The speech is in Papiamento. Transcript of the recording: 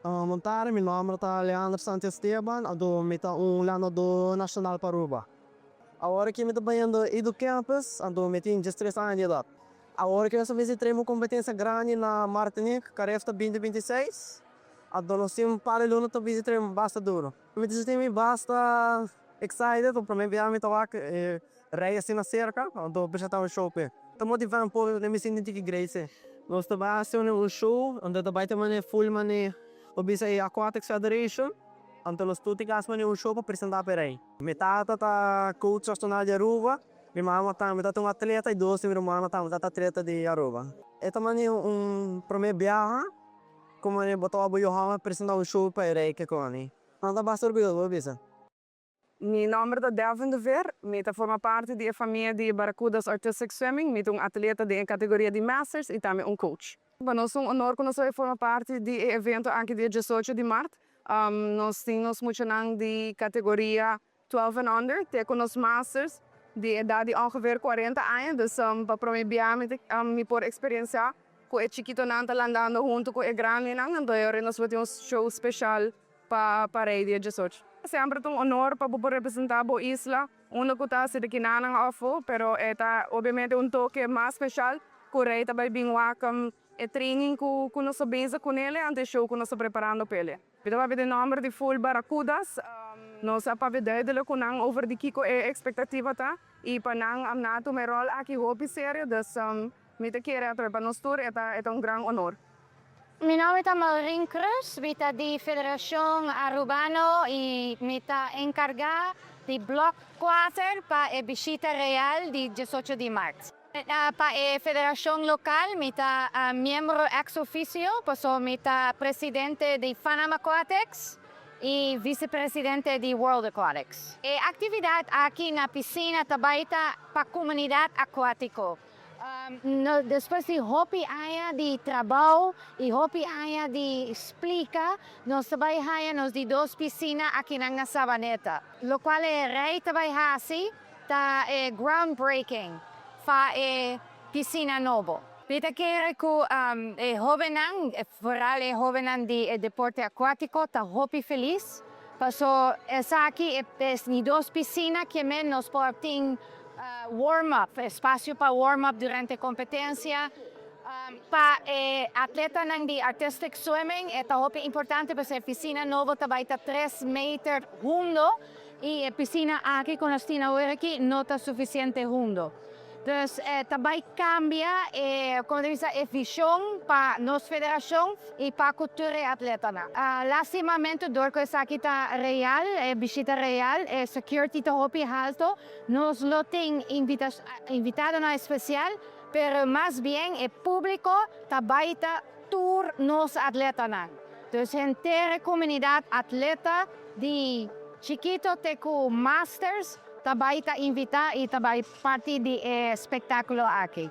Bon tardi, mi nomber ta Leandro Santiesteban, anto mi ta un landador nacional pa Aruba. Awor cu mi ta bayendo Edu Campus, anto mi tin 13 aña di edad. Awor cu nos a bisa train un competencia grandi na Martinique, Carifta 2026, anto nos tin un par di luna ta bisa train basta duro. Mi ta sinti mi basta excited, pa prome biaha mi ta wak Rey asina cerca, anto presenta un show p'e. Ta motiva un poco, mi sinti tiki great si. Nos ta bay haci un show, anto ta bay ta mane full mane, bo bisa e Aquatics Federation, anto nos tur tin cu haci mane un show pa presenta p'e Rey. Mi tata ta coach nacional di Aruba, mi mama tambe ta un atleta y dos di mi rumannan tambe ta atleta di Aruba. E ta mane un prome biaha cu mane bo ta bo yu homber presenta un show pa e Rey kekoni. Nan ta basta orguyoso, bo bisa. Mi nomber ta Devin de Veer, mi ta forma parti di e famia di Barracudas Artistic Swimming, mi ta un atleta den categoria di Masters y tambe un coach. Pa nos un honor cu nos forma parti di e evento aki dia 18 di maart. Nos tin muchanan di categoria 12 and under, te cu nos Masters di edad di ongeveer 40 aña, dus pa prome biaha mi por experiencia cu e chikitonan ta landando hunto cu e grandenan, anto nos tin un show special pa Rey dia 18. Semper un honor pa por representa e isla, unda cu ta sea akinan of, pero ta obviamente un toke mas special cu Rey tambe bin wak e training cu nos bezig cu ne, anto show cu nos ta preparando pa e. We hebben de nomber di full Barracudas. Nos a papia duidelijk cu nan over di kico e expectativa ta y pa nan a nan tuma e rol aki hopi serio, dus mi ta kere pa nos tur e ta un gran honor. Mi nomber ta Maureen Cruz, mi ta di Federacion Arubano y mi ta encarga di Block 4 pa e bishita real di 18 di maart. Pa e Federacion Local, mi ta miembro ex officio, paso mi ta presidente di Panama Aquatics y vicepresidente di World Aquatics. E actividad aki na piscina tambe ta pa comunidad acuatico. No, despues di hopi aña di trabou y hopi aña di explica, nos tambe haya nos di dos piscina aki na Savaneta. Lo cual e Rey tambe hasi, ta e groundbreaking pa e piscina nobo. Mi ta kere cu e hobennan, vooral e hobennan di e deporte acuatico, ta hopi feliz. Paso esaki e ni dos piscina kiermen nos por tin warm-up, espacio pa warm-up durante competencia. Pa atletanan di artistic swimming, ta hopi importante pasobra e piscina nobo tambe ta 3 meter hundo y e piscina aki cu nos tin awor aki no ta suficiente hundo. Dus tambe cambia con e e vision pa nos federacion y pa cultura atleta. Lastimamente, door cu esaki ta real, bishita real, security ta hopi halto, nos lo tin invitadonan especial, pero mas bien e publico tambe ta tur nos atletanan. Dus henter comunidad atleta di chikito te cu masters tambe ta invita y tambe parti di espectaculo aki.